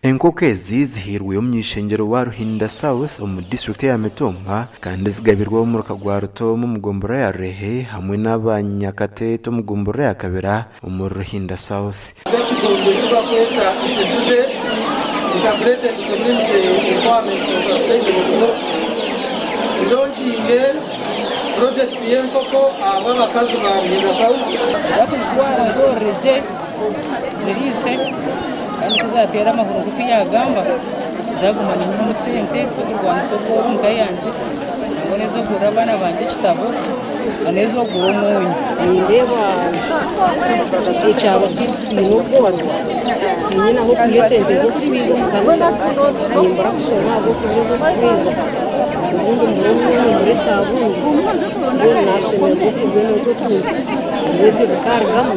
Enkoko ezi zihairwe omuny'ishengyero wa Ruhinda South omu disiturikiti eya Mitooma kandi zigabirwe ab'omuruka gwa Rutooma omu gomborora ya Rurehe hamwe n'abanyakateete omu gomborora ya Kabira omuri Ruhinda South. Ekigombe eki barikweta Isisude Integrated Community Empowerment for Sustainable Development eronkinge purogyekiti y'enkoko ahabw'abakazi ba Ruhinda South. Ndakuzitwara nzorore gye nziriise kandi ku zaateera amahuri nk'oku yaagamba, nzaguma ninyihamu sente z'okurwanisa obworo omu ka yangye nangwa n'ez'okugurira abaana bangye ekitabo n'ez'okugura omwonyo. Nindeeba ekyaro kyaitu twine obworo, twine n'ah'okwiha esente z'okutwiza omu kanisa, nimbura kushoma ahabw'okubura ez'okutwiza, obundi mbura omwonyo mbura esabuuni, mbwenu nashemererwa okubona otwo otuntu, ebyo bikarugamu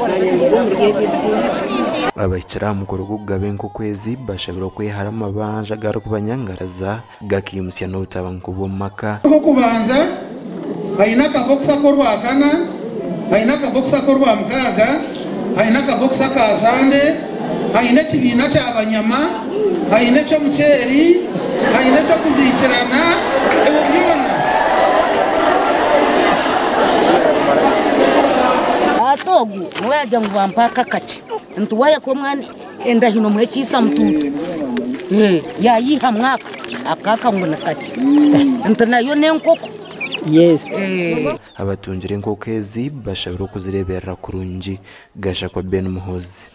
nanye nduga omuri ebyo ebirikunsaasa. Abahikire aha mukoro gw'okugaba enkoko ezi bashabirwe kwehara amabanja agarikubanyangaraza gakaimutsya n'obutabanguko bw'omu maka. Ak'okubanza, haine akabokisi ak'orwakana, haine akabokisi ak'orwamukaaga, haine akabokisi aka Sande, haine ekibiina kya banyama, haine eky'omuceeri, haine eky'okuziikirana, ebyo byona. Taata ogu niwe yaagira ngu bampe aka akakye nti waaya kuha omwana endahino omuhe ekiisa mutuutu yaayihamu aka aka aka ngu ni kakye nti nayo n'enkoko. Abatungire enkoko ezi bashabirwe okuzireeberera kurungi. Gashakwa Ben Muhoozi.